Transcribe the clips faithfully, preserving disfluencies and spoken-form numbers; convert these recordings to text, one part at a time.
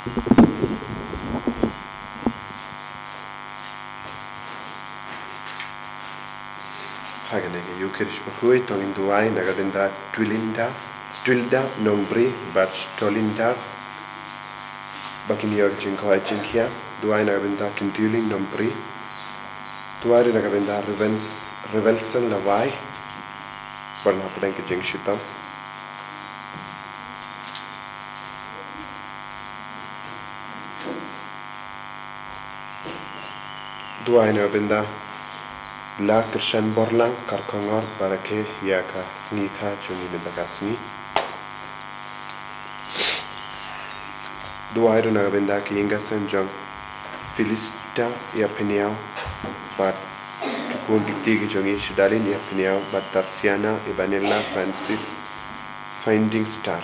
Ha kane ka Eucharist bakhuid to ngin duwai na ka bynta Twilinda, Twilda Nongbri bad Stolinder, ba kin ïoh ka jingkhoh jingkhiah. Duwai na ka bynta Kintiuling Nongbri. Duwai ruh na ka bynta Revens-, Revelson Lawai, bad na pdeng ka jingshitom. Duwai na ka bynta Lakyrshan Borlang, Karkhongor, ba rakhe ïa ka sngi kha jong ngi mynta ka sngi. Duwai ruh na ka bynta ki ïing ki sem jong Felista Ïapynïaw, bad ki khun ki kti ki jong ngi, Shidalin Ïapynïaw bad Tarsiana Ibanella Francis, Finding Star.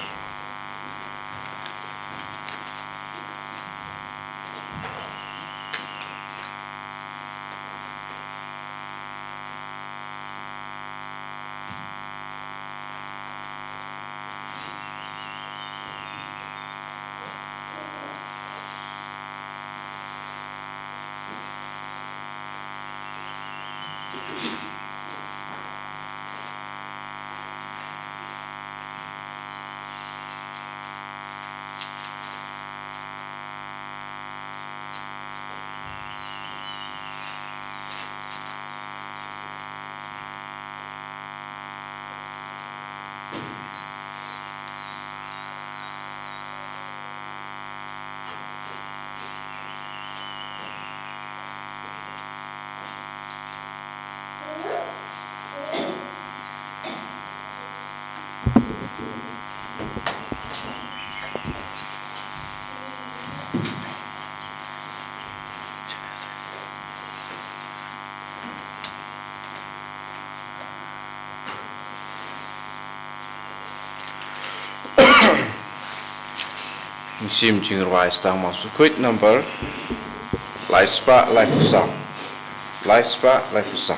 Ngin sim jingrwai Tang Maw Sukhuid number lai spah lai phew saw. Lai spah lai phew saw.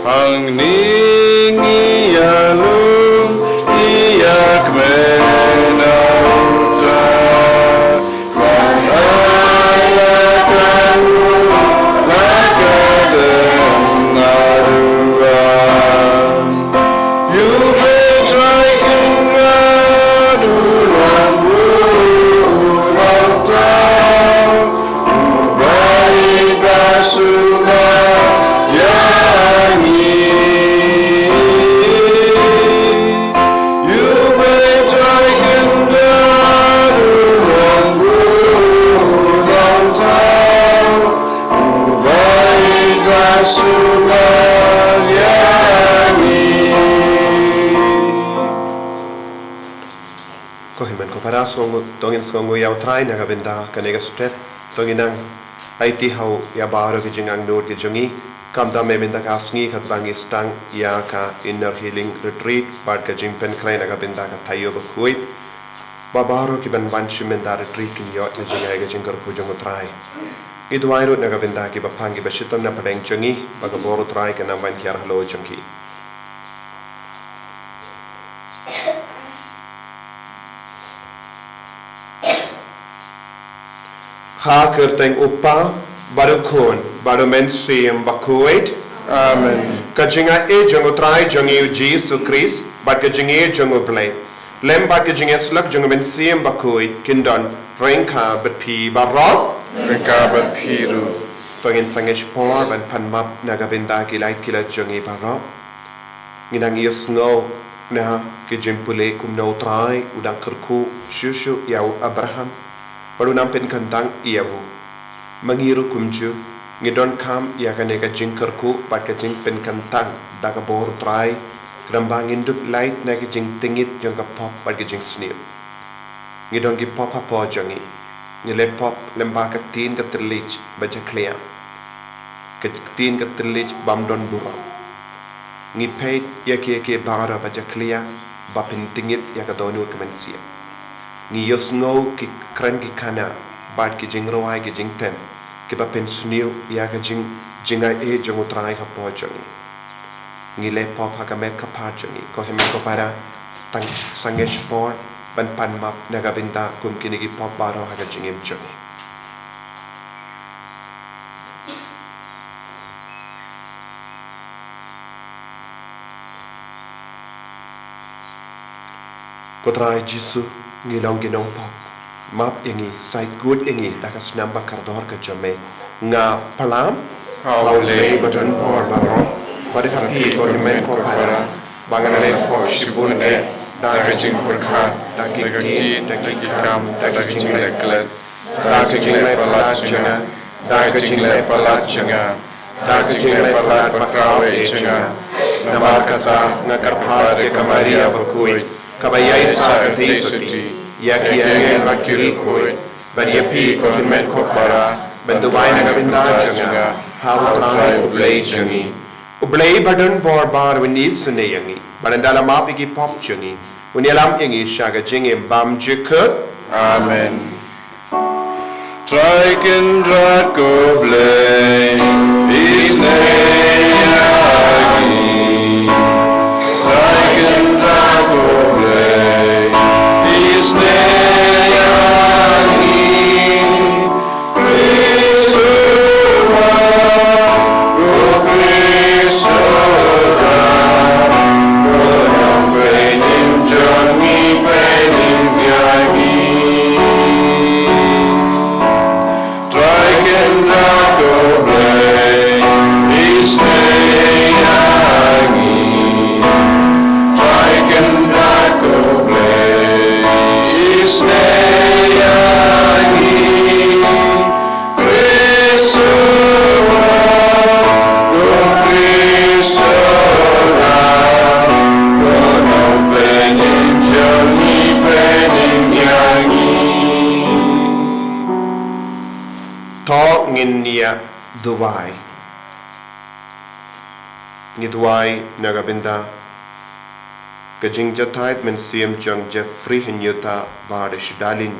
Hangne ngi ïalum ïa kmen na u Trai, ban ai la ka ruh la ka dem na ruh. Ïa u Trai Kynrad u long buh u long thaw, u ba ïeit ba sumar ïa ngi. Ïa u Trai Kynrad u long buh u long thaw, u ba ïeit ba sumar ïa ngi. Ko hynmen ko para, sngewnguh, to ngin sngewnguh ïa u Trai na ka bynta kane ka step. To ngin nang aiti ha u ïa baroh ki jingangnud ki jong ngi, khamtam mynta ka sngi katba ngi sdang ïa ka Inner Healing Retreat bad ka jingpynkhreh na ka bynta ka taïew bakhuid. Ba baroh ki ban wan shim mynta retreat kin ïoh na jingïaid ka jingkyrkhu jong u Trai. Ngi duwai ruh na ka bynta ki ba phang ki ba shitom na pdeng jong ngi, ba ka bor u Trai kan nang ban hiar halor jong ki. Ha ka kyrteng u Kpa bad u Khun bad u Mynsiem Bakhuid. Amen. Ka jingaiei jong u Trai jong ngi u Jisu Khrist bad ka jingïeit jong u Blei, lem bad ka jingïasyllok jong u Mynsiem Bakhuid kin don ryngkat bad phi baroh. Ryngkat bad phi ruh. To ngin sangeh por ban pan map na ka bynta ki lait ki lait jong ngi baroh. Ngi nang ïohsngew na ki jingpule kumno u Trai u dang kyrkhu shuh shuh ïa u Abraham bad u nang pynkyntang ïa u. Ma ngi ruh kumjuh, ngi donkam ïa kane ka jingkyrkhu bad ka jingpynkyntang da ka bor u Trai, khnang ba ngin dup lait na ki jingtngit jong ka pop bad ka jingsniew. Ngi don ki pop hapoh jong ngi. Ngi leh pop lyngba ka ktien ka thylliej ba jakhlia, ka ktien ka thylliej bym don burom. Ngi peit ïa kiei kiei baroh ba jakhlia ba pyntngit ïa ka dohnud ka mynsiem. Ngi ïohsngew ki kren ki khana bad ki jingrwai ki jingtem kiba pynsniew ïa ka jing, jingaiei jong U Trai hapoh jong ngi. Ngi leh pop ha ka met ka phad jong ngi, ko hynmen ko para, tang sangeh shipor ban pan map na ka bynta kum kine ki pop baroh ha ka jingim jong ngi. Ko Trai Jisu, ngi long ki nongpop. Map ïa ngi, sa kut ïa ngi da ka snam ba kordor ka jong me. Nga pyrshang ha U Blei ba don bor baroh, bad ha phi ko hynmen ko para, ba nga leh pop shibun eh da ka jingpyrkhat, da ki kti, da ki kam, da ka jingleh klet, da ka jingleh palat jong nga, da ka jingleh palat jong nga, da ka jingleh palat ba khraw eh jong nga. Namar kata nga kyrpad ïa ka Maria bakhuid, kaba ïaisah ka dei sotti, ïa ki angel bad ki riewkhuid, bad ïa phi ko hynmen ko para, ban duwai na ka bynta jong nga ha U Trai U Blei jong ngi. U Blei ba don bor baroh un isynei ïa ngi, bad un da la map ïa ki pop jong ngi, un ïalam ïa ngi sha ka jingim bymjukut. Amen. Trai Kynrad ko Blei, isynei ïa ngi. Trai Kynrad ko Blei, isynei ïa ngi. To ngin ïa duwai. Ngi duwai na ka bynta ka jingjahthait mynsiem jong Jeffrey Hynñiewta bad Shidalin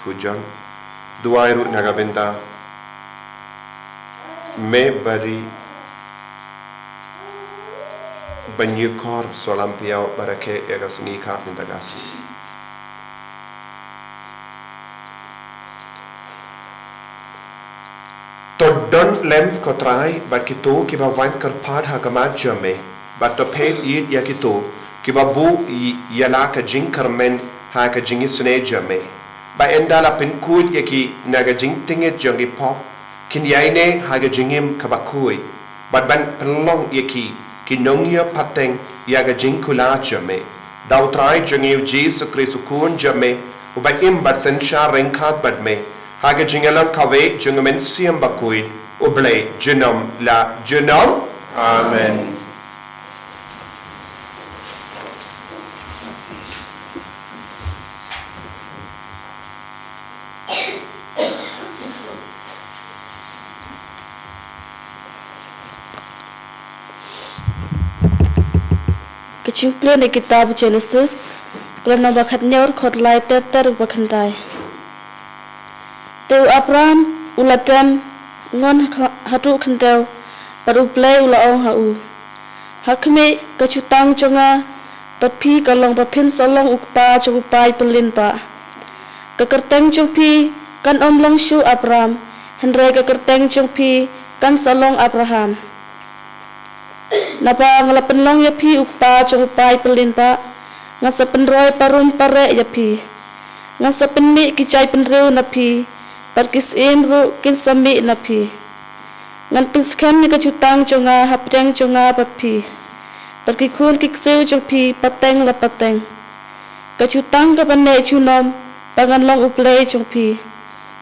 Hujon. Duwai ruh na ka bynta Mebari Banyukor Solampiaw ba rakhe ïa ka sngi ka mynta ka sngi. To don lem ko Trai bad kito kiba wan kyrpad ha khmat jong me, bad to peit ïa kito kiba buh ïa la ka jingkyrmen ha ka jingisynei jong me. Ba ynda la pynkhuid ïa ki na ka jingtngit jong ki pop, kin ïaineh ha ka jingim kaba khuid, bad ban pynlong ïa ki ki nongïoh pateng ïa ka jingkular jong me. Da U Trai jong ngi U Jisu Khrist U Khun jong me, uba im bad synshar ryngkat bad me ha ka jingïalang kawei jong U Mynsiem Bakhuid, U Blei junom la junom. Amen. Ka jingpule na ka kitab Genesis, ka lynnong ba khathynñiew, dkhot lai ter ter bad khyndai. Te u Abram u la dem ngon ha, haduh khyndew, bad U Blei u la ong ha u, ha khmih, ka jutang jong nga bad phi ka long ba phin sa long u kpa jong u paid pynlynbah. Ka kyrteng jong phi kan ym long shuh Abram, hynrei ka kyrteng jong phi kan sa long Abraham. Naba nga la pynlong ïa phi u kpa jong u paid pynlynbah, ngan sa pynroi parum pareh ïa phi. Ngan sa pynmih ki jaitbynriew na phi, bad ki syiem ruh kin sa mih na phi. Ngan pynskhem ïa ka jutang jong nga hapdeng jong nga bad phi, bad ki khun ki ksiew jong phi pateng la pateng. Ka jutang kaba neh junom ba ngan long U Blei jong phi,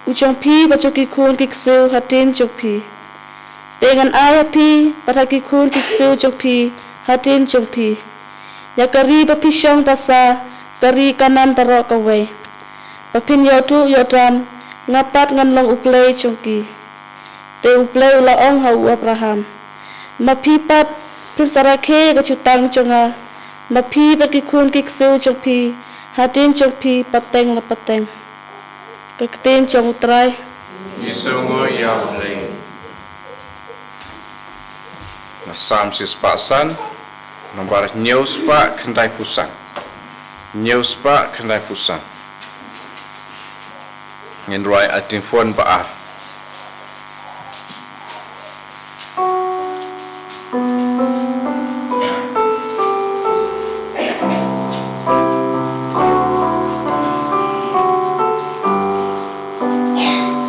u jong phi bad jong ki khun ki ksiew hadien jong phi. Te ngan ai ha phi bad ha ki khun ki ksiew jong phi hadien jong phi ïa ka ri ba phi shong basa, ka ri Kanaan baroh kawei, ba phin ïoh duh ïoh dam, nga pat ngan long U Blei jong ki. Te U Blei u la ong ha u Abraham, ma phi pat phin sa rakhe ïa ka jutang jong nga, ma phi bad ki khun ki ksiew jong phi hadien jong phi pateng la pateng. Ka ktien jong U Trai. Jisu ngu ïa u Blei. Na Salm shispah san, nombar hynñiew spah khyndai phew san. Hynñiew spah khyndai phew san. Ngin rwai ha tyngphone ba ar.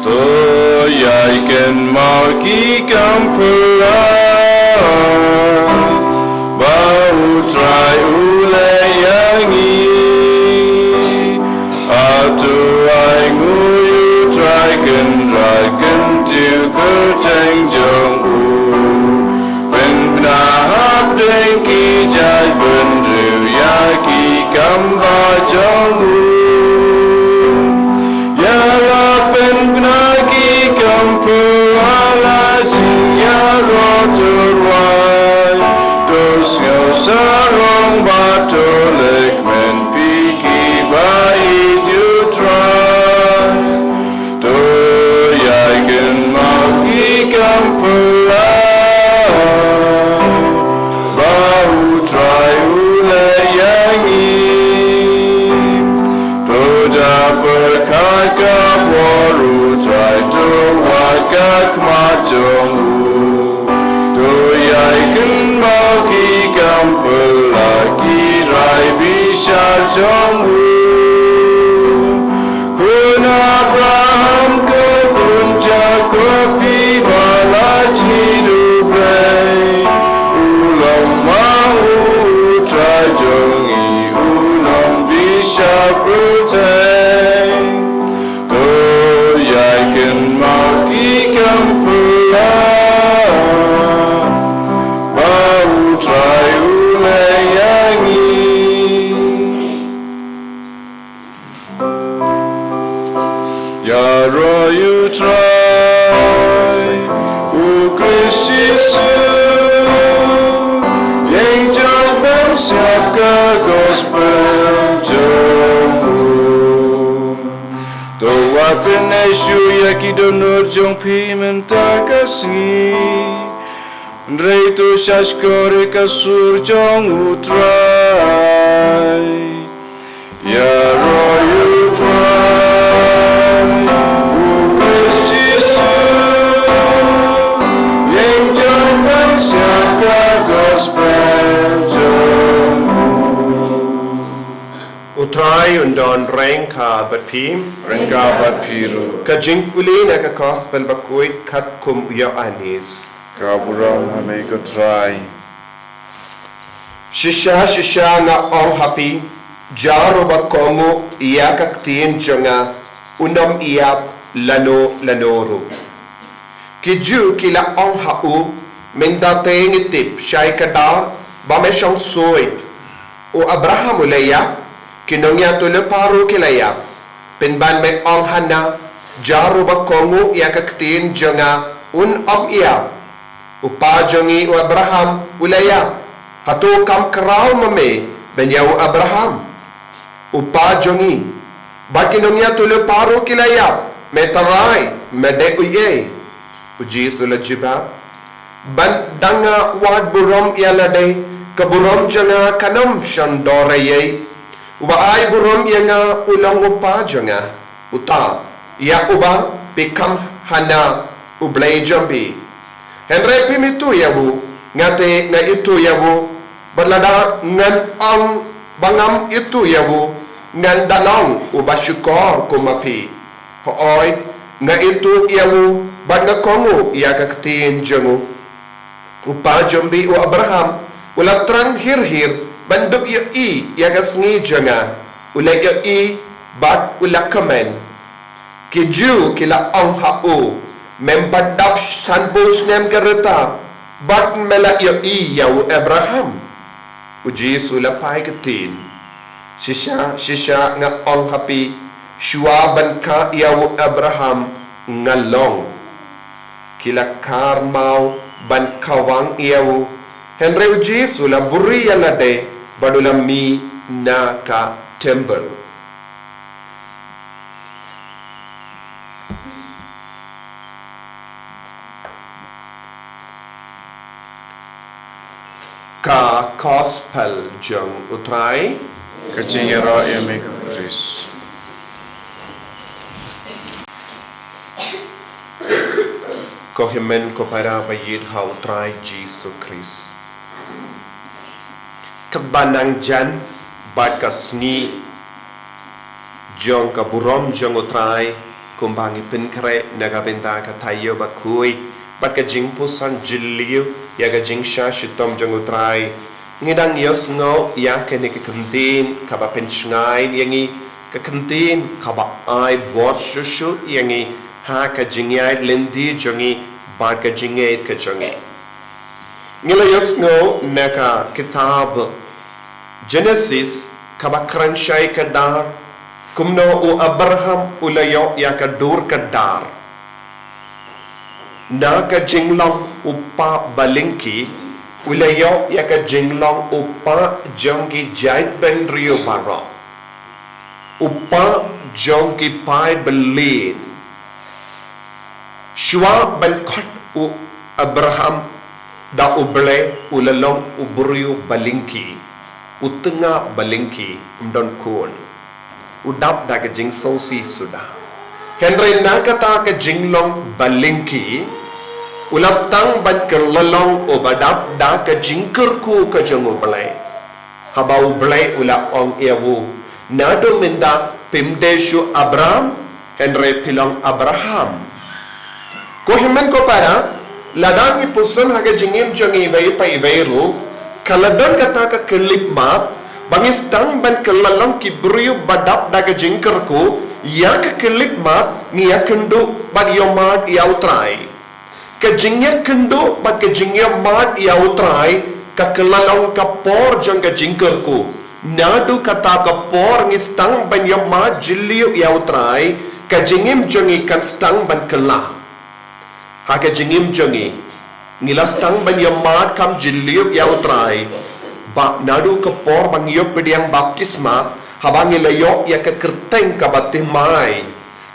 To ïai kynmaw ki kam phylla ba U Trai u leh ïa ngi. Hato ai nguh ïa U Trai, kynrad kyntiew kyrteng jong u? Pynbna hapdeng ki jaitbynriew ïa ki kam ba jong u. Ïa la pynbna ki kam phylla, la jingïaroh to rwai. To sngewsarong bad to leh kmen phi kiba ïeit ïa U Trai. To ïai kynmaw ki kam phylla ba U Trai u leh ïa ngi. To da pyrkhat ka bor U Trai, to wad ka khmat jong u. To ïai kynmaw ki kam phylla, ki rai bishar jong u. Khun Abraham, ko khun Jakob, phi ba la jied U Blei. U long ma u U Trai jong ngi, u long bishar pyrthei. To ïai kynmaw ki kam phylla ba U Trai u leh ïa ngi. Ïaroh ïa U Trai, U Khrist Jisu, ïeng jong ban siap ka gospel jong u. To wat pyneh shuh ïa ki dohnud jong phi mynta ka sngi. Hynrei to shahshkor ïa ka sur jong U Trai. Ïaroh ïa U Trai, U Khrist Jisu, ïeng jong ban siap ka gospel jong u. U Trai un don ryngkat bad phi. Ryngkat bad phi ruh. Ka jingpule na ka gospel bakhuid katkum u Ïoannis. Ka burom ha me ko Trai. Shisha, shisha nga ong ha phi, jar uba kohnguh ïa ka ktien jong nga, un ym ïap lano lano ruh. Ki Jiw ki la ong ha u, mynta te ngi tip shai kdar ba me shong suid. U Abraham u la ïap, ki nongïathuhlypa ruh ki la ïap. Pynban me ong hana, jar uba kohnguh ïa ka ktien jong nga, un ym ïap. U pa jong ngi u Abraham u la ïap. Hato kam khraw ma me ban ïa u Abraham? U pa jong ngi bad ki nongïathuhlypa ruh ki la ïap, me tharai me dei uei? U Jisu u la jubab, ban dang nga wad burom ïa lade, ka burom jong nga kan ym shon dor eiei. Uba ai burom ïa nga u long u pa jong nga, uta ïa uba phi kham hana, U Blei jong phi. Hynrei phim ithuh ïa u, nga te nga ithuh ïa u, bad lada ngan ong ba ngam ithuh ïa u, ngan da long uba shukor kum ma phi. Hooid, nga ithuh ïa u bad nga kohnguh ïa ka ktien jong u. U pa jong phi u Abraham u la thrang hir hir ban dup ïohi ïa ka sngi jong nga. U la ïohi bad u la kmen. Ki Jiw ki la ong ha u, mem pat dap sanphew snem ka rta bad me la ïohi ïa u Abraham? U Jisu u la phai ktien, shisha shisha nga ong ha phi, shuwa ban kha ïa u Abraham nga long. Ki la kharmaw ban khawang ïa u, hynrei u Jisu u la buhrieh ïa lade bad u la mih na ka templ. Ka Gospel jong U Trai. Ka jingïaroh ïa me ko Khrist. Ko hynmen ko para ba ïeit ha U Trai Jisu Khrist. Katba nang jan bad ka sngi jong ka burom jong U Trai, kumba ngi pynkhreh na ka bynta ka taïew bakhuid bad ka jingpuson jylliew ïa ka jingshah shitom jong U Trai, ngi dang ïohsngew ïa kane ka kyntien kaba pynshngaiñ ïa ngi, ka kyntien kaba ai bor shuh shuh ïa ngi ha ka jingïaid lynti jong ngi bad ka jingngeit ka jong ngi. Ngi la ïohsngew na ka kitab Genesis kaba kren shai kdar kumno u Abraham u la ïoh ïa ka dur kdar. Na ka jinglong u pa balyngki, u la ïoh ïa ka jinglong u pa jong ki jaitbynriew baroh, u pa jong ki paid byllien. Shuwa ban khot u Abraham da U Blei, u la long u briew balyngki, u tnga balyngki, um don khun. U dap da ka jingsngewsih suda. Hynrei na kata ka jinglong balyngki, u la sdang ban kylla long uba dap da ka jingkyrkhu ka jong U Blei. Haba U Blei u la ong ïa u, naduh mynta phim dei shuh Abram, hynrei phi long Abraham. Ko hynmen ko para, lada ngi puson ha ka jingim jong ngi iwei pa iwei ruh, ka la don kata ka khyllipmat ba ngi sdang ban kylla long ki briew ba dap da ka jingkyrkhu. Ïa ka khyllipmat ngi ïakynduh bad ïohmad ïa U Trai. Ka jingïakynduh bad ka jingïohmad ïa U Trai ka kylla long ka por jong ka jingkyrkhu. Naduh kata ka por ngi sdang ban ïohmad jylliew ïa U Trai, ka jingim jong ngi kan sdang ban kylla. Ha ka jingim jong ngi, ngi la sdang ban ïohmad kam jylliew ïa U Trai. Ba naduh ka por ba ngi ïoh pdiang baptisma, haba ngi la ïoh ïa ka kyrteng kaba thymmai.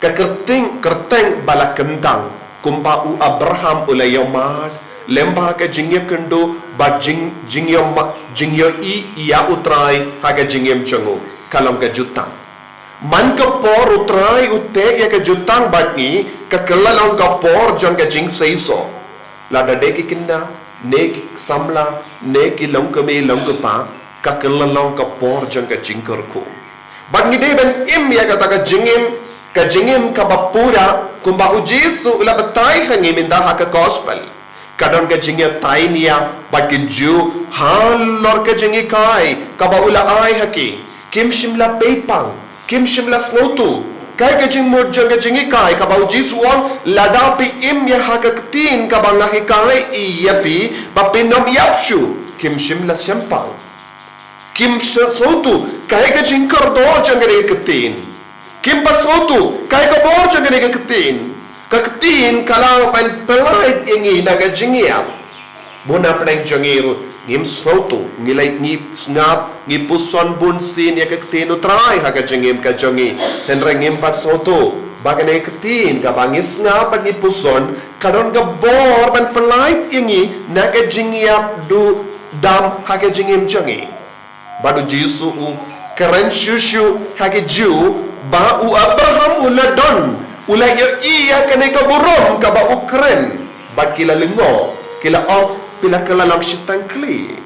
Ka kyrteng, kyrteng ba la kyntang, kumba u Abraham u la ïohmad, lyngba ka jingïakynduh bad jing, jingïohma, jingïohi ïa U Trai ha ka jingim jong u, ka long ka jutang. Man ka por U Trai u teh ïa ka jutang bad ngi, ka kylla long ka por jong ka jingseisoh. Lada dei ki khynnah, ne ki samla, ne ki longkmie longkpa, ka kylla long ka por jong ka jingkyrkhu. Bad ngi dei ban im ïa kata ka jingim, ka jingim kaba pura, kumba U Jisu u la batai ha ngi mynta ha ka gospel. Ka don ka jingïatai nia bad ki Jiw halor ka jinghikai kaba u la ai ha ki. Kim shym la pei pang, kim shym la sngewthuh. Kaei ka jingmut jong ka jinghikai kaba U Jisu u ong, lada phi im ïa ha ka ktien kaba nga hikai ïa phi, ba phin ym ïap shuh. Kim shym la shempang. Kim sngewthuh kaei ka jingkordor jong kane ka ktien. Kim pat sngewthuh kaei ka bor jong kane ka ktien. Ka ktien ka lah ban pyllait ïa ngi na ka jingïap. Bun na pdeng jong ngi ruh ngim sngewthuh, ngi leit ngi sngap, ngi puson bun sien ïa ka ktien U Trai ha ka jingim ka jong ngi. Hynrei ngim pat sngewthuh ba kane ka ktien kaba ngi sngap bad ngi puson ka don ka bor ban pyllait ïa ngi na ka jingïap duh dam ha ka jingim jong ngi. Bad U Jisu u kren shuh shuh ha ki Jiw ba u Abraham u la don, u la ïohi ïa kane ka burom kaba u kren. Bad ki la lyngngoh, ki la ong, phi la kylla long shitang khlieh.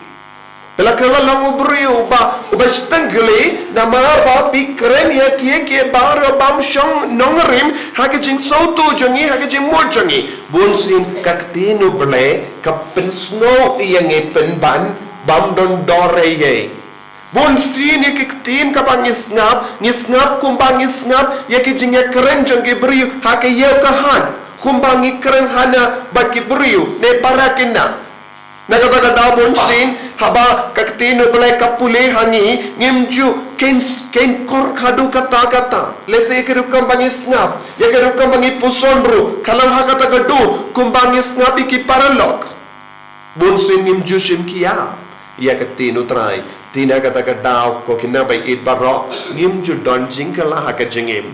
Phi la kylla long u briew uba, uba shitang khlieh, namar ba phi kren ïa kiei kiei baroh bym shong nongrim ha ka jingsngewthuh jong ngi, ha ka jingmut jong ngi. Bun sien ka ktien U Blei ka pynsngew ïa ngi pynban, bym don dor ei ei. Bun sien ïa ki ktien kaba ngi sngap, ngi sngap kumba ngi sngap ïa ki jingïakren jong ki briew ha ka ïew ka hat, kumba ngi kren hana bad ki briew ne para khynnah. Na kata ka daw bun sien haba ka ktien U Blei ka pule ha ngi, ngim ju khein, khein kor haduh katta katta. Lehse ïa ka rukom ba ngi sngap, ïa ka rukom ba ngi puson ruh, ka long ha kata ka dur kumba ngi sngap ïa ki paralok. Bun sien ngim ju shim khia ïa ka ktien U Trai. Te na kata ka daw, ko khynnah ba ïeit baroh, ngim ju don jingkylla ha ka jingim.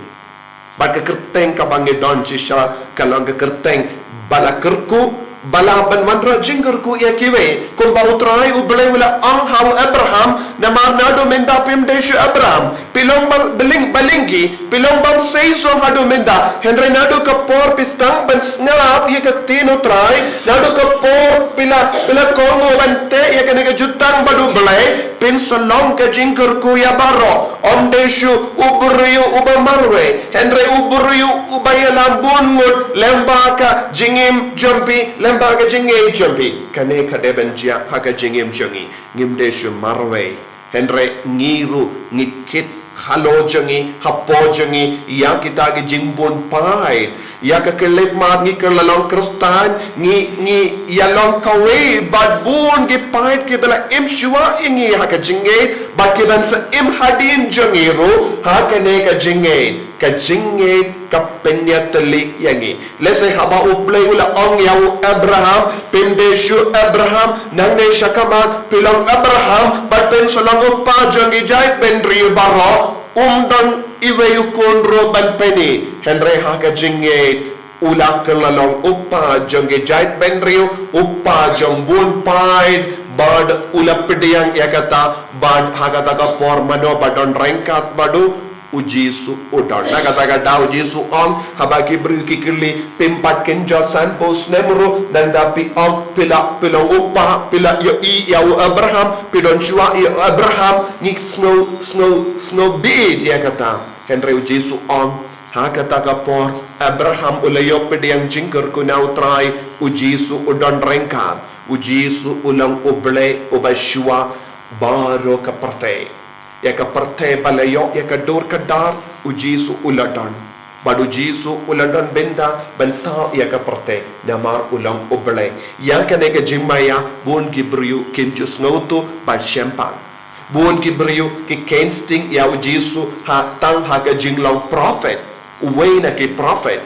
Bad ka kyrteng kaba ngi don shisha ka long ka kyrteng ba la kyrkhu, ba lah ban wanrah jingkyrkhu ïa kiwei, kumba U Trai U Blei u la ong ha u Abraham, namar naduh mynta phim dei shuh Abraham, phi long ba, ba lyngkhi, phi long bym sei shuh haduh mynta, hynrei naduh ka por phi sdang ban sngap ïa ka ktien U Trai, naduh ka por phi la, phi la kohnguh ban teh ïa kane ka jutang bad U Blei, phin sa long ka jingkyrkhu ïa baroh, ym dei shuh u briew uba marwei, hynrei u briew uba ïalam bun ngut lyngba ka jingim jong phi, lyngba ka jingngeit jong phi. Kane ka dei ban jia ha ka jingim jong ngi, ngim dei shuh marwei. Hynrei ngi ruh ngi kit halor jong ngi, hapoh jong ngi, ïa kita ki jingbun paid, ïa ka khyllipmat ngi kylla long Khristan, ngi, ngi ïa long kawei bad bun ki paid kiba la im shuwa ïa ngi ha ka jingngeit, bad ki ban sa im hadien jong ngi ruh ha kane ka jingngeit. Ka jingngeit ka pynïatylli ïa ngi. Lehse haba U Blei u la ong ïa u Abraham, phim dei shuh Abraham, nangne sha khmat phi long Abraham, bad phin sa long u kpa jong ki jaitbynriew baroh, um don iwei u khun ruh ban pyni. Hynrei ha ka jingngeit u la kylla long u kpa jong ki jaitbynriew, u kpa jong bun paid, bad u la pdiang ïa kata, bad ha kata ka por mano ba don ryngkat bad u, U Jisu u don. Na kata ka daw U Jisu ong, haba ki briew ki kylli, phim pat kynja sanphew snem ruh, nangta phi ong, phi la, phi long u kpa, phi la ïohi ïa u Abraham, phi don shuwa ïa u Abraham, ngi sngew, sngew, sngew bieit ïa kata. Hynrei U Jisu ong, ha kata ka por, Abraham u la ïoh pdiang jingkyrkhu na U Trai, U Jisu u don ryngkat, U Jisu u long U Blei uba shuwa baroh ka pyrthei. Ïa ka pyrthei ba la ïoh ïa ka dur ka dar, U Jisu u la don. Bad U Jisu u la don bynta ban thaw ïa ka pyrthei, namar u long U Blei. Ïa kane ka jingmaïa, bun ki briew kim ju sngewthuh bad shemphang. Bun ki briew ki kheiñ sting ïa U Jisu ha tang ha ka jinglong prophet, uwei na ki prophet.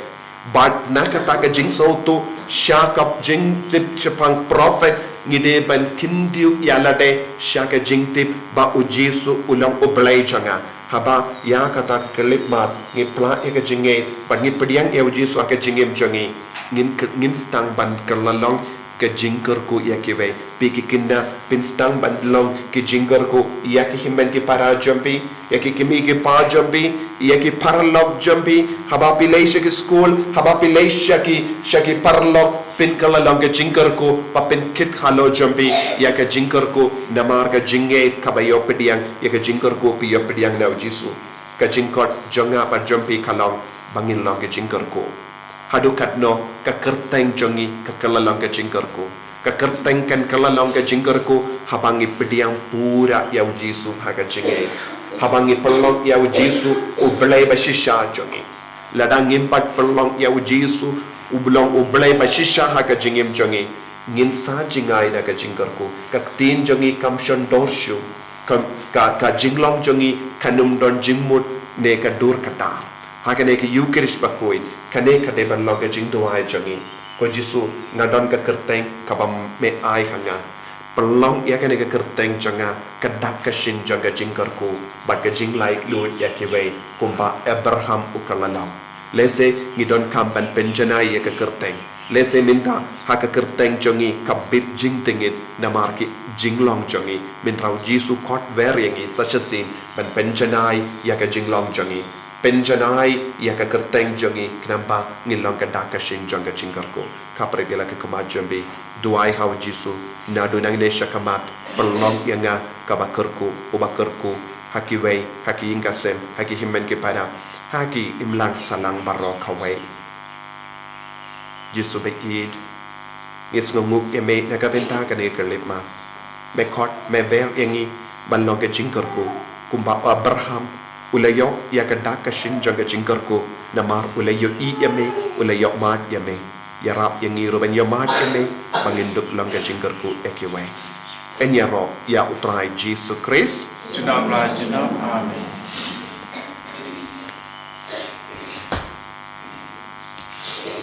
Bad na kata ka jingsngewthuh, sha ka jingtip shaphang prophet, ngi dei ban kyntiew ïa lade sha ka jingtip ba U Jisu u long U Blei jong nga. Haba ïa kata ka khyllipmat ngi pla ïa ka jingngeit, bad ngi pdiang ïa U Jisu ha ka jingim jong ngi, ngin k-, ngin sdang ban kylla long ka jingkyrkhu ïa kiwei. Phi ki khynnah, phin sdang ban long ki jingkyrkhu ïa ki hynmen ki para jong phi, ïa ki kmie ki kpa jong phi, ïa ki paralok jong phi, haba phi leit sha ki skul, haba phi leit sha ki, sha ki paralok, phin kylla long ka jingkyrkhu, ba phin kit halor jong phi ïa ka jingkyrkhu, namar ka jingngeit kaba ïoh pdiang ïa ka jingkyrkhu phi ïoh pdiang na U Jisu. Ka jingkhot jong nga bad jong phi ka long ba ngin long ka jingkyrkhu. Haduh katno ka kyrteng jong ngi ka kylla long ka jingkyrkhu? Ka kyrteng kan kylla long ka jingkyrkhu haba ngi pdiang pura ïa U Jisu ha ka jingngeit. Haba ngi pynlong ïa U Jisu U Blei ba shisha jong ngi. Lada ngim pat pynlong ïa U Jisu u long U Blei ba shisha ha ka jingim jong ngi, ngin sa jngai na ka jingkyrkhu. Ka ktien jong ngi kam shon dor shuh. Ka, ka, ka jinglong jong ngi kan ym don jingmut ne ka dur ka dar. Ha kane ka Eucharist bakhuid, kane ka dei ban long ka jingduwai jong ngi. Ko Jisu, nga don ka kyrteng kaba me ai ha nga. Pynlong ïa kane ka kyrteng jong nga ka dak ka shin jong ka jingkyrkhu bad ka jinglaitluid ïa kiwei, kumba Abraham u kylla long. Lehse ngi donkam ban pynjanai ïa ka kyrteng. Lehse mynta ha ka kyrteng jong ngi ka bit jingtngit namar ki jinglong jong ngi. Mynta U Jisu khot wer ïa ngi sa shisien ban pynjanai ïa ka jinglong jong ngi. Pynjanai ïa ka kyrteng jong ngi khnang ba ngin long ka dak ka shin jong ka jingkyrkhu. Khapra ïa la ka khmat jong phi, duwai ha U Jisu, naduh nangne sha khmat, pynlong ïa nga kaba kyrkhu, uba kyrkhu ha kiwei, ha ki ïing ka sem, ha ki hynmen ki para, ha ki imlang sahlang baroh kawei. Jisu baieit, ngi sngewnguh ïa me na ka bynta kane ka khyllipmat. Me khot, me wer ïa ngi ban long ka jingkyrkhu, kumba u Abraham u la ïoh ïa ka dak ka shin jong ka jingkyrkhu, namar u la ïohi ïa me, u la ïohmad ïa me. Ïarap ïa ngi ruh ban ïohmad ïa me ba ngin dup long ka jingkyrkhu ïa kiwei. Yn ïaroh ïa U Trai Jisu Khrist. Junom la junom. Amen.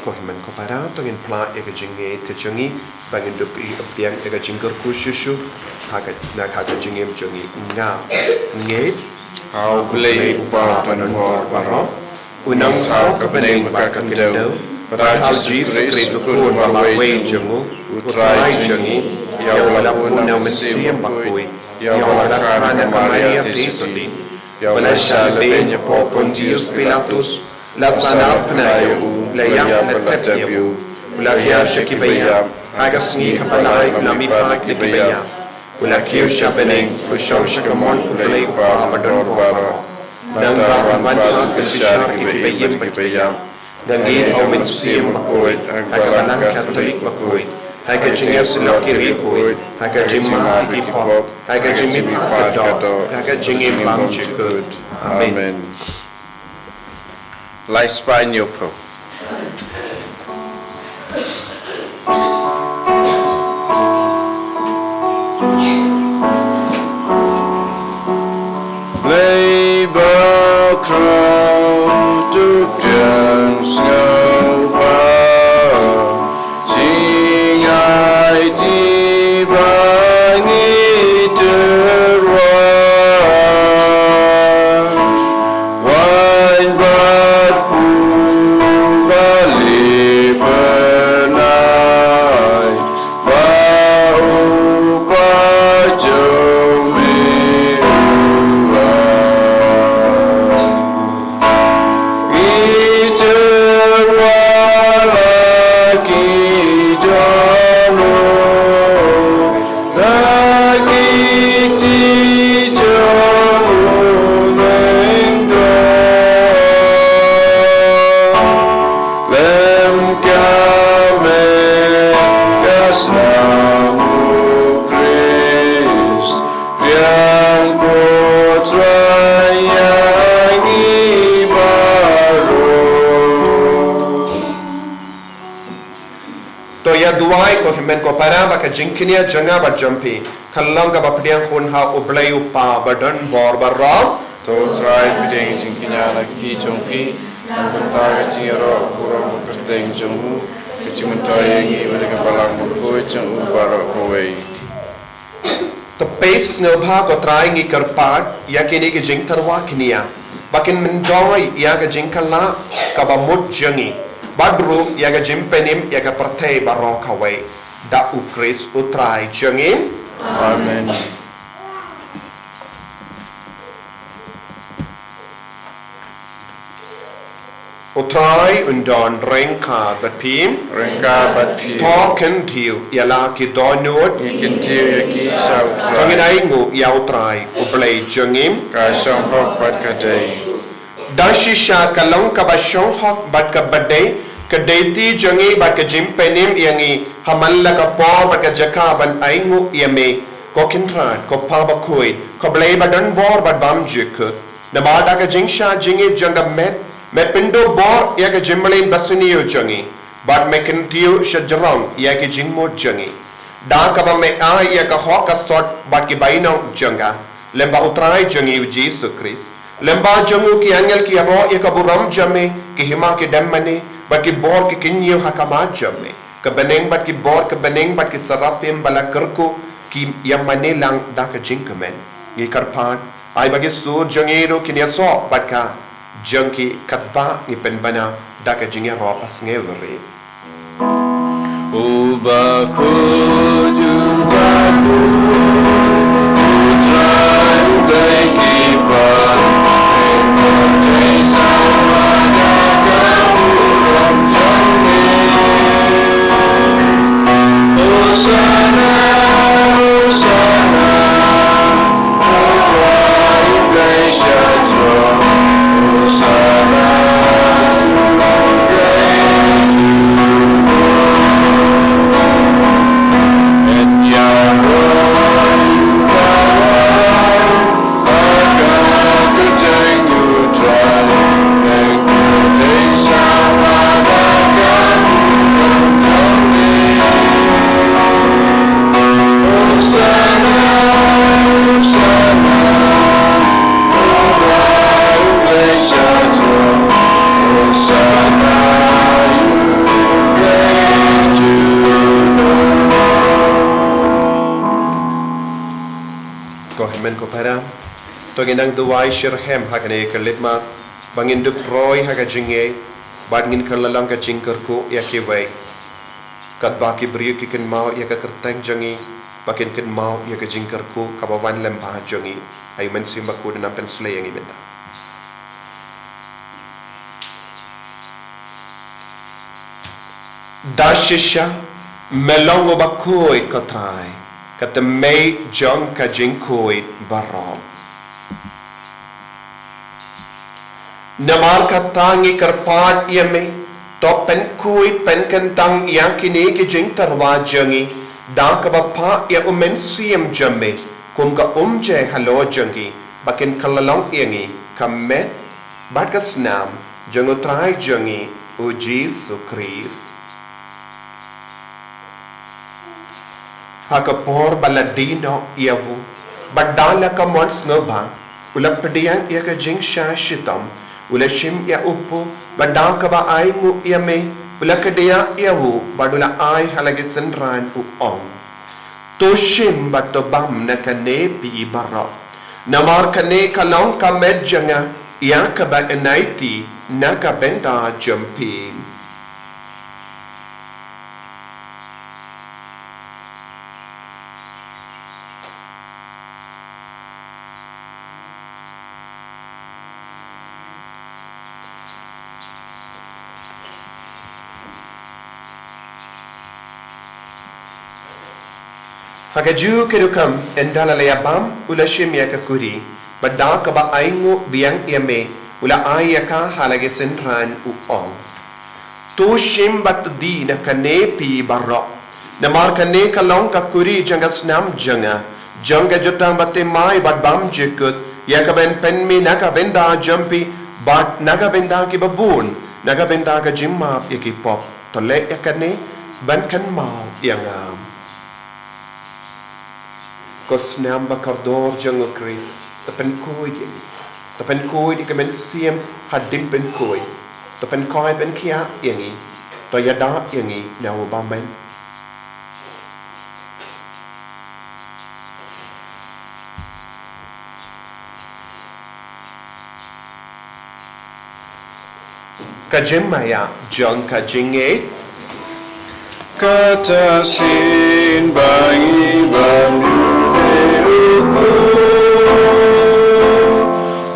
Ko hynmen ko para, to ngin pla ïa ka jingngeit ka jong ngi ba ngin dup ïa ka jingkyrkhu shuh shuh ha ka, na ka jingim jong ngi. Nga ngeit ha U Blei U Kpa Baroh, U Nongthaw ka bneng bad ka khyndew, Bad ha U Jisu Khrist U Khun ba marwei jong U, U Trai jong ngi, ïa U la pun na U Mynsiem Bakhuid, ïa U la kha na ka Maria Theisotti, ïa U la shah lehbeiñ hapoh Pontius Pilatus, la sahnarphna ïa U, la ïap, la tep ïa U, U la hiar sha kiba ïap, ha ka sngi kaba lai U la mih pat na kiba ïap, U la kiew sha bneng, U shong sha ka mon U Blei U Kpa badonbor baroh. Nangta U wan pat ban bishar ïa kiba im bad kiba ïap. Nangta ha U Mynsiem Bakhuid, ha ka Balang Katholik bakhuid, ha ka jingïasyllok ki riewkhuid, ha ka jingmap ïa ki pop, ha ka jingmihpat ka doh, ha ka jingim bymjukut. Amen. Amen. Lai spah hynñiewphew. Blei bakhraw, to pdiang sngewbha, jingaiti ba ngi tyrwa. Waiñ bad pur ba leh bnai, ba u Kpa jong me u wan. Ngi tyrwa la ki dohnud, la ki kti jong U Myndong. Lem ka met ka snam U Khrist, pdiang ko Trai ïa ngi baroh. To ïa duwai ko hynmen ko para ba ka jingkñia jong nga bad jong phi kan long kaba pdiang hun ha U Blei U Kpa badonbor baroh. To Trai pdiang jingkñia na ka kti jong phi, na ka bynta ka jingïaroh burom kyrteng jong U, ka jingmyntoi ïa ngi bad ïa ka Balang Bakhuid jong U baroh kawei. To peit sngewbha ko Trai, ngi kyrpad ïa kine ki jingtyrwa kñia ba kin myntoi ïa ka jingkylla kaba mut jong ngi, bad ruh ïa ka jingpynim ïa ka pyrthei baroh kawei, da U Khrist U Trai jong ngi. Amen. U Trai un don ryngkat bad phi. Ryngkat bad phi. To kyntiew ïa la ki dohnud. Ngi kyntiew ïa ki sha U Trai. To ngin ainguh ïa U Trai U Blei jong ngi. Ka shong hok bad ka dei. Da shisha ka long kaba shong hok bad kaba dei, ka dei ti jong ngi bad ka jingpynim ïa ngi ha man la ka por bad ka jaka ban ainguh ïa me, ko Kynrad, ko Kpa Bakhuid, ko Blei badonbor bad bymjukut. Namar da ka jingshah jingit jong ka met, me pynduh bor ïa ka jingmlien basniew jong ngi, bad me kyntiew shajrong ïa ki jingmut jong ngi. Da kaba me ai ïa ka hok ka sot bad ki bainong jong ka, lyngba U Trai jong ngi U Jisu Khrist. Lyngba jong u ki angel ki ïaroh ïa ka burom jong me, ki hima ki dem mane, bad ki bor ki kyñiew ha khmat jong me. Ka bneng bad ki bor ka bneng bad ki serafim ba la kyrkhu ki ïa mane lang da ka jingkmen. Ngi kyrpad, ai ba ki sur jong ngi ruh kin ïasoh bad ka jong ki, katba ngi pynbna da ka jingïaroh basngew rit. U Bakhuid, U Bakhuid, U Trai U Blei ki paid, Ko hynmen ko para, to ngin nang duwai shitrhem ha kane ka khyllipmat, ba ngin dup roi ha ka jingngeit, Bad ngin kylla long ka jingkyrkhu ïa kiwei. Katba ki briew ki kynmaw ïa ka kyrteng jong ngi, ba kin kynmaw ïa ka jingkyrkhu kaba wan lyngba jong ngi. Ai u Mynsiem Bakhuid un nang pynsleh ïa ngi mynta. Da shisha, me long uba khuid ko Trai, ka tymmen jong ka jingkhuid baroh. Namar kata ngi kyrpad ïa me, to pynkhuid pynkyntang ïa kine ki jingtyrwa jong ngi, da kaba phah ïa u Mynsiem jong me, kum ka umjai halor jong ngi, ba kin kylla long ïa ngi, ka met, bad ka snam, jong u Trai jong ngi, u Jisu Khrist. Ha ka por ba la die noh ïa u, bad da la ka mon sngewbha, u la pdiang ïa ka jingshah shitom, u la shim ïa u pud, bad da kaba ainguh ïa me, u la kdiah ïa u, bad u la ai ha la ki synran u ong. To shim bad to bam na kane phi baroh. Namar kane ka long ka met jong nga, ïa kaba yn aiti, na ka bynta jong phi. Ha kajuh ka rukom, ynda la ïa bam, u la shim ïa ka kuri, bad da kaba ainguh biang ïa me, u la ai ïa ka ha la ki synran u ong. To shim bad to die na kane phi baroh. Namar kane ka long ka kuri jong ka snam jong nga, jong ka jutang bathymmai bad bymjukut, ïa kaba yn pynmih na ka bynta jong phi, bad na ka bynta kiba bun, na ka bynta ka jingmap ïa ki pop. To leh ïa kane, ban kynmaw ïa nga. Ko snam ba kordor jong u Khrist, to pynkhuid ïa ngi. To pynkhuid ïa ka mynsiem hadien pynkhuid. To pynkhuid pynkhiah ïa ngi. To ïada ïa ngi na u bymman. Ka jingmaïa jong ka jingngeit. Kata shisien ba ngi ban ïoh u khuid,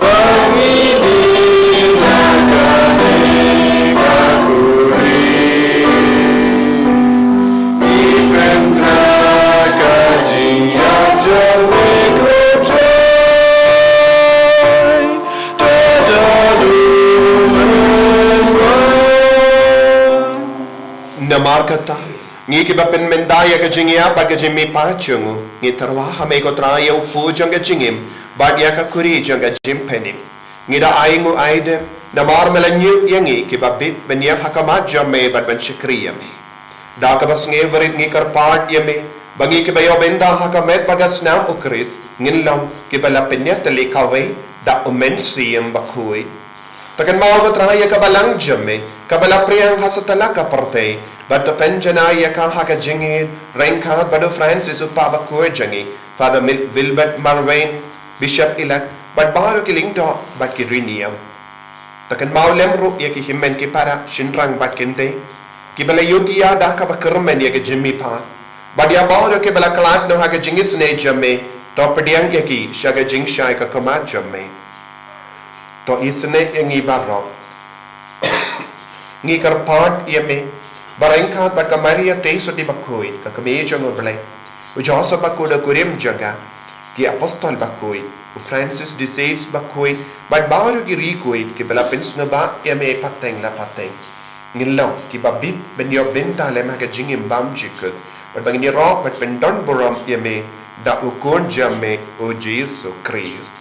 ba ngi die na kane ka kuri. Ngi pynbna ka jingïap jong me ko Trai. Namar kata, ngi kiba pynmynta ïa ka jingïap bad ka jingmihpat jong u, ngi tyrwa ha me ko Trai ïa u pud jong ka jingim, bad ïa ka kuri jong ka jingpynim. Ngi da ainguh aidem, namar me la ñiuh ïa ngi kiba bit ban ïap ha khmat jong me bad ban shakri ïa me. Da kaba sngewrit ngi kyrpad ïa me, ba ngi kiba ïoh bynta ha ka met bad ka snam u Khrist, ngin long kiba la pynïatylli kawei da u Mynsiem Bakhuid. To kynmaw ko Trai ïa ka balang jong me, kaba la phriang ha satlak ka pyrthei, bad to pynjanai ïa ka ha ka jingïeit, ryngkat bad u Francis u Papa bakhuid jong ngi, Father Mil-, Wilbert Marwein, Bishop Elect, bad baroh ki lyngdoh, bad ki riewniam. To kynmaw lem ruh ïa ki hynmen ki para, shynrang bad kynthei, kiba la ïohi ïa da kaba kyrmen ïa ka jingmihpat, bad ïa baroh kiba la khlad noh ha ka jingisynei jong me, to pdiang ïa ki sha ka jingshai ka khmat jong me. To isynei ïa ngi baroh. Ngi kyrpad ïa me, ba ryngkat bad ka Maria Theisotti bakhuid, ka kmie jong u Blei, u Joseph bakhuid u kurim jong ka, ki apostol bakhuid, u Francis de Sales bakhuid, bad baroh ki riewkhuid, kiba la pynsngewbha ïa me pateng la pateng. Ngin long kiba bit ban ïoh bynta lem ha ka jingim bymjukut, bad ba ngin ïaroh bad pyndonburom ïa me, da u Khun jong me, u Jisu Khrist.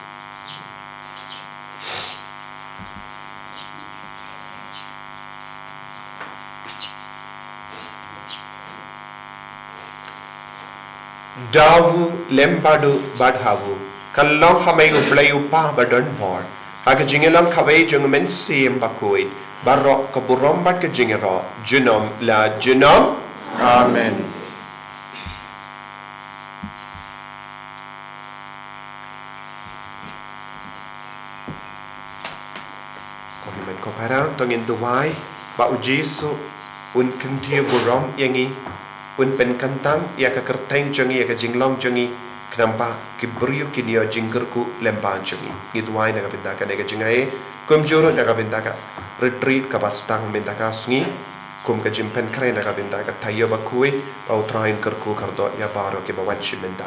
Da u lem bad u bad ha u, ka long ha me u Blei u Pa badonbor, ha ka jingïalang kawei jong u Mynsiem Bakhuid, baroh ka burom bad ka jingïaroh, junom la junom. Amen. Ko hynmen ko para, to ngin duwai. ba u Jisu un kyntiew burom ïa ngi, un pynkyntang ïa ka kyrteng jong ngi, ïa ka jinglong jong ngi, khnang ba ki briew kin ïoh jingkyrkhu lyngba jong ngi. Ngi duwai na ka bynta kane ka jingai, kumjuh ruh na ka bynta ka retreat kaba sdang mynta ka sngi, kum ka jingpynkhreh na ka bynta ka taïew bakhuid, ba u Trai un kyrkhu kyrdoh ïa baroh kiba wan sha mynta.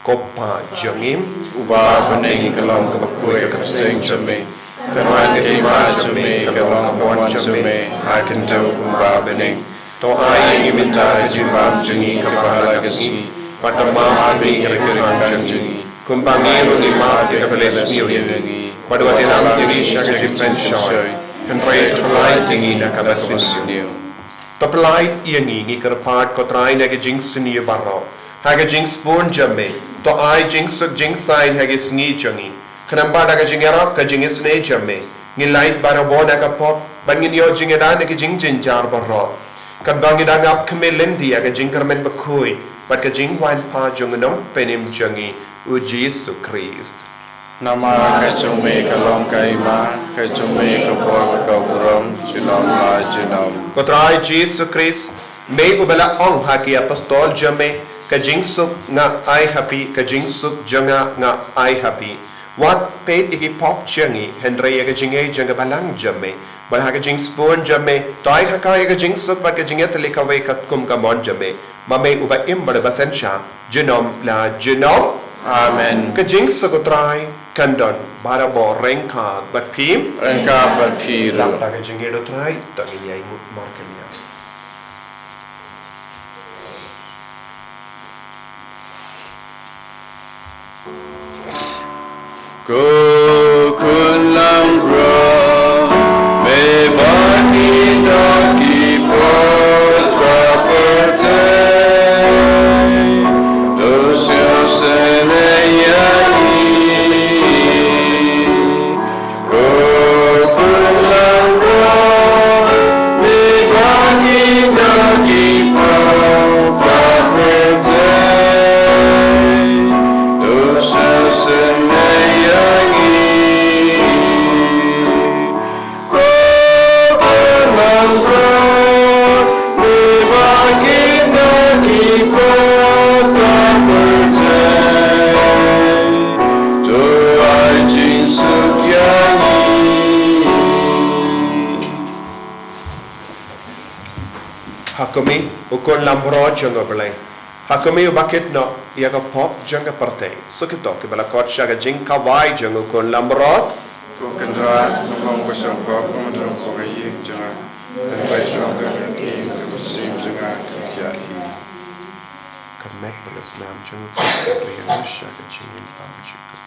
Ko Pa jong ngi, uba ha bneng, ka long kaba khuid ka kyrteng jong me. Kan wan ka hima jong me, ka long kaba wan jong me ha khyndew kumba ha bneng. To ai ïa ngi mynta ka jingbam jong ngi kaba ha la ka sngi, bad to map ïa ngi ki ryngkang jong ngi, kumba ngi ruh ngi map ïa kiba la sniew ïa ngi. Bad wat ïalam ïa ngi sha ka jingpynshoi, hynrei to pyllait ïa ngi na kaba sniew. To pyllait ïa ngi, ngi kyrpad ko Trai, na ka jingsniew baroh, ha ka jingsbun jong me. To ai jingsuk jingsaiñ ha ka sngi jong ngi, khnang ba da ka jingïarap ka jingisynei jong me, ngin lait barabor na ka pop, bad ngin ïoh jingïada na ki jingjynjar baroh, katba ngi dang ap khmih lynti ïa ka jingkyrmen bakhuid bad ka jingwan pat jong u Nongpynim jong ngi, u Jisu Khrist. Namar ka jong me ka long ka hima, ka jong me ka bor bad ka burom, junom la junom. Ko Trai Jisu Khrist, me uba la ong ha ki apostol jong me, ka jingsuk nga ai ha phi, ka jingsuk jong nga nga ai ha phi. Wat peit ïa ki pop jong ngi, hynrei ïa ka jingïeit jong ka Balang jong me. Bad ha ka jingsbun jong me, to ai ha ka ïa ka jingsuk bad ka jingïatylli kawei katkum ka mon jong me, ma me uba im bad uba synshar junom la junom. Amen. Ka jingsuk u Trai kan don barabor ryngkat bad phi. Ryngkat bad phi ruh. Dap da ka jingïeit u Trai, to ngin ïainguh markylliang. Ko khun langbrot, me bad ngi da ki brot ba pyrthei, to sngewsynei ïa ngi. Ko khun langbrot, me bad ngi da ki brot ba pyrthei, to sngewsynei ïa ngi. Ko khun langbrot, me bad ngi da ki brot ba pyrthei, to ai jingsuk ïa ngi. Ha khmih, u khun langbrot jong U Blei. Ha khmih uba kit noh ïa ka pop jong ka pyrthei. Suk ïa kito kiba la khot sha ka jingkhawai jong u khun langbrot. Ko Kynrad, to long ba shong pop, ba myntoi ka ïing jong nga. Hynrei shong tang ïa ka mynsiem jong nga, to ïa hi. Ka met bad ka snam jong u Trai ka pynïaid sha ka jingim bymjukut.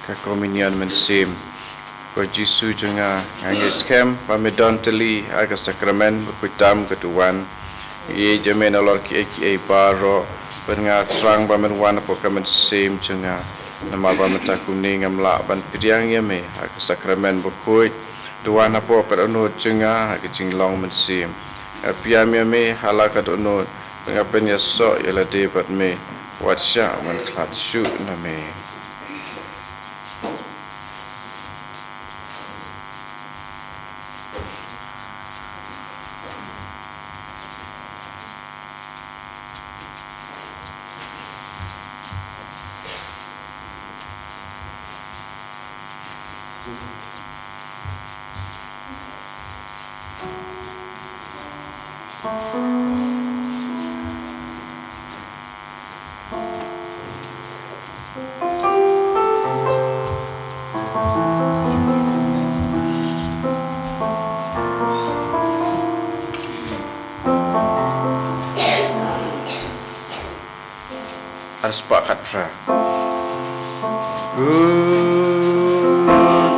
Ka Komunion Mynsiem. Ko Jisu jong nga, nga ngeit skhem ba me don tylli ha ka sakramen bakhuid tam ka duwan. Ngi ïeit ïa me nalor kiei kiei baroh, bad nga thrang ba men wan hapoh ka mynsiem jong nga. Namar ba mynta kumne ngam lah ban pdiang ïa me ha ka sakramen bakhuid. To wan hapoh ka dohnud jong nga ha ka jinglong mynsiem. Nga pdiang ïa me ha la ka dohnud, bad nga pynïasoh ïa lade bad me. Wat shah ban khlad shuh na me. Ar spah khatphra. Ko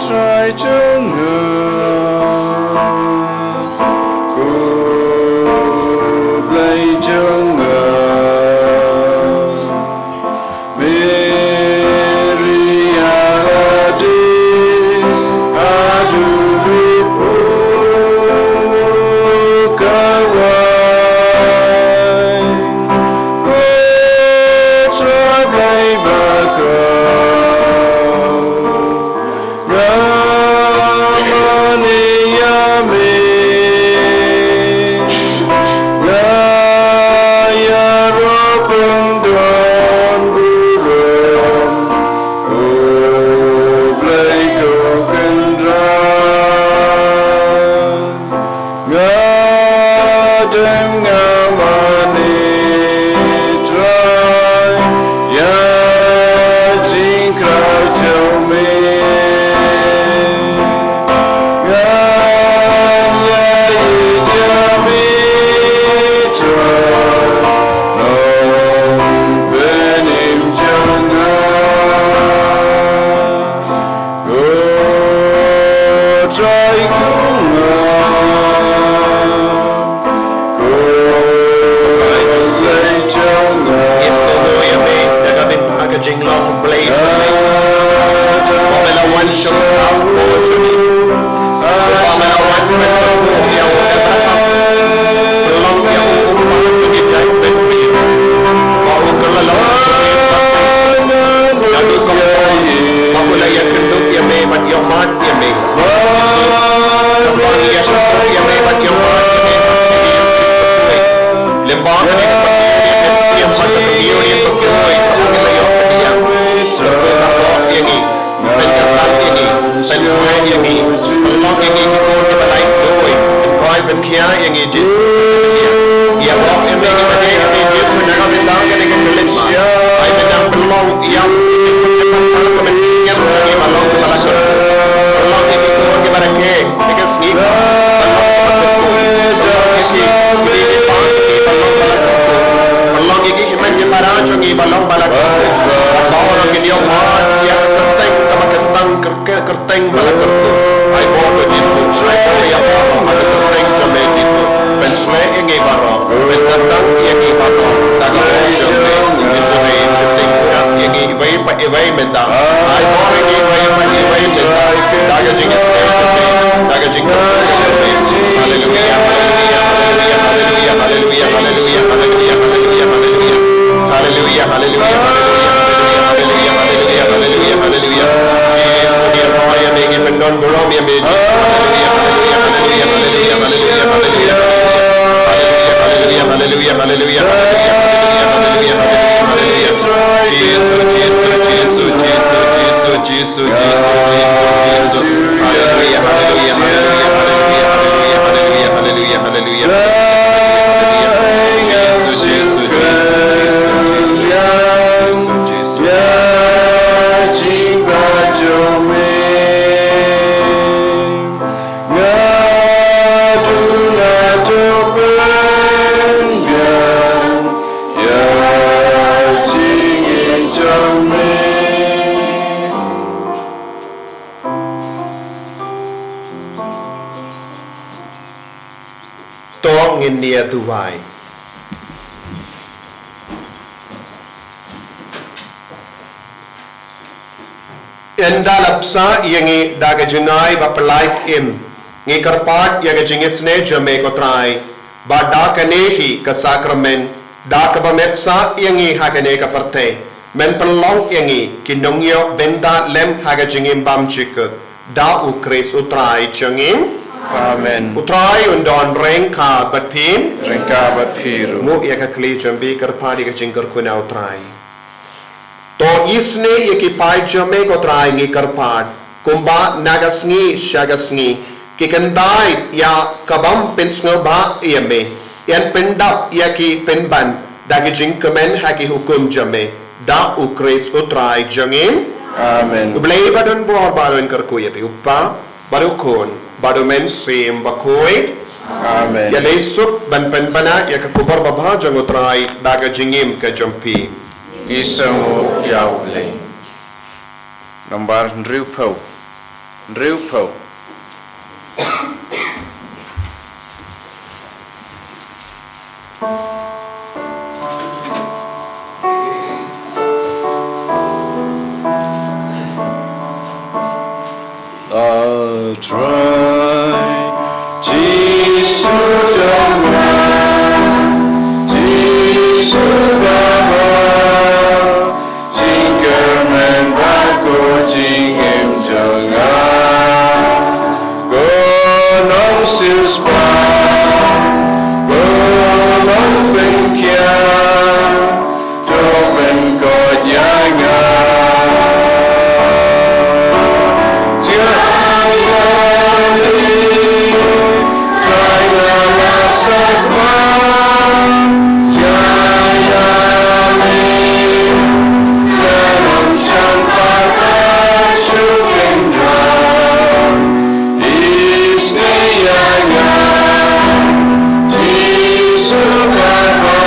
Trai jong nga, ko Blei jong nga, Maria Ade, adu ri pu ka wai. Ko Trai Blei ba ka, nga mane ïa me. Nga ïaroh pyndon burom, ko Blei ko Kynrad. Nga dem nga mane Trai, ïa jingkhraw jong me. Nga ïa ïeit ïa me Trai, Nongpynim jong nga. Ko Trai ko nga, ko Blei jong nga. Ïa sngewthuh ïa me da ka bynta ka jinglong Blei jong me. Ba me la wan shong sah ha ka por jong ngi. Ba me la wan ban kyrkhu ïa u Abraham. Pynlong ïa u u kpa jong ngi jait bynriew. Ba u kylla long jong ngi u Naduh kumta, ba u la ïakynduh ïa me bad ïohmad ïa me. Kumba ngi ïakynduh ïa me bad ïohmad ïa me, lyngba kane ka Mynsiem Bakhuid, kane ka Mynsiem Bakhuid, kaba ngi la ïoh pdiang. Kyrkhu kyrdoh ïa ngi, pynkyntang ïa ngi, pynsngew ïa ngi, pynlong ïa ngi ki khun kiba laitluid, pynkhoi pynkhiah ïa ngi Jisu. Ïa, ïa, ïa, ïa, ïa, Jisu, na ka bynta kane ka khyllipmat. Ai, bynta pynlong ïa ka mynsiem jong ngi ba long kaba la kyrkhu. Pynlong ïa ki khun kiba rakhe ïa ka sngi ba long kaba kyrkhu. Pynlong ïa ki, ïa ki, ïa ki pa jong ngi ba long ba la kyrkhu. Pynlong ïa ki hynmen ki para jong ngi ba long ba la kyrkhu. Bad baroh kin ïohmad ïa ka kyrteng kaba kyntang, kyrteng, kyrteng ba la kyrkhu. Ai bor ko Jisu, ai bor ïa baroh ha ka kyrteng jong me Jisu. Pynshlei ïa ngi baroh, pynkyntang ïa ngi baroh. Da ka bor jong me Jisu, me sheptieng ïa ngi iwei pa iwei mynta. Ai bor ïa ngi iwei pa iwei mynta. Da ka jingïashlei jong me, da ka jingkyrkhu jong me. Haleluia, haleluia, haleluia, haleluia, haleluia. Haleluia, haleluia, haleluia. Haleluia, haleluia, haleluia, haleluia, haleluia, haleluia, haleluia. Jisu, ngi ïa me, ngi pyndon burom ïa me, Jisu. Haleluia, haleluia, haleluia, haleluia, haleluia, haleluia. Haleluia, haleluia, haleluia, haleluia, haleluia, haleluia, haleluia, haleluia. Jisu, Jisu, Jisu, Jisu, Jisu, Jisu. Jisu, Jisu, Jisu, Jisu. Haleluia, haleluia, haleluia, haleluia, haleluia, haleluia, haleluia, haleluia. Jisu, Jisu, Jisu, Jisu, Jisu. Nga duh na to pynbiang ïa jingim jong me. To ngin ïa duwai. Ynda la bsa ïa ngi da ka jngai ba pyllait im, Ngi kyrpad ïa ka jingisynei jong me ko Trai, ba da kane hi ka sakramen, da kaba me pynshah ïa ngi ha kane ka pyrthei, men pynlong ïa ngi ki nongïoh bynta lem ha ka jingim bymjukut. Da U Khrist U Trai jong ngi. Amen. U Trai un don ryngkat bad phi. Ryngkat bad phi ruh. Nguh ïa ka kli jong me, kyrpad ïa ka jingkyrkhu na U Trai. To isynei ïa ki paid jong me ko Trai, ngi kyrpad, kumba na ka sngi sha ka sngi ki kyntait ïa ka bym pynsngewbha ïa me. Ïa pyndap ïa ki pynban da ki jingkmen ha ki hukum jong me. Da U Khrist U Trai jong ngi. Amen. U Blei ba don bor ba un kyrkhu ïa phi, U Kpa bad U Khun bad U Mynsiem Bakhuid. Amen. Ïa dei suk ban pynbna ïa ka khubor babha jong U Trai da ka jingim ka jong phi. Ngi sngewnguh ïa U Blei. Nambar hynriewphew. Hynriewphew. A Trai Jisu, jong nga, Jisu Baba, jingkyrmen bad ko jingim jong nga. Ko nongsiewspah, ko nongpynkhiah, to pynkoit ïa nga. Jai Mari, Trai, nga la sngewbha. Jai Mari, Trai, nga la sngewbha. Isynei ïa nga, Jisu Baba.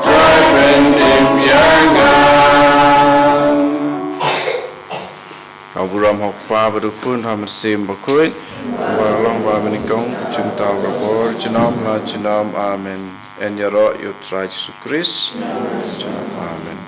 Trai, pyndim ïa nga. Ka burom ha U Kpa bad U Khun bad U Mynsiem Bakhuid, ba la long ba mynnyngkong, kumjuh mynta, barabor, junom la junom. Amen. Yn ïaroh ïa U Trai Jisu Khrist. Junom. Amen.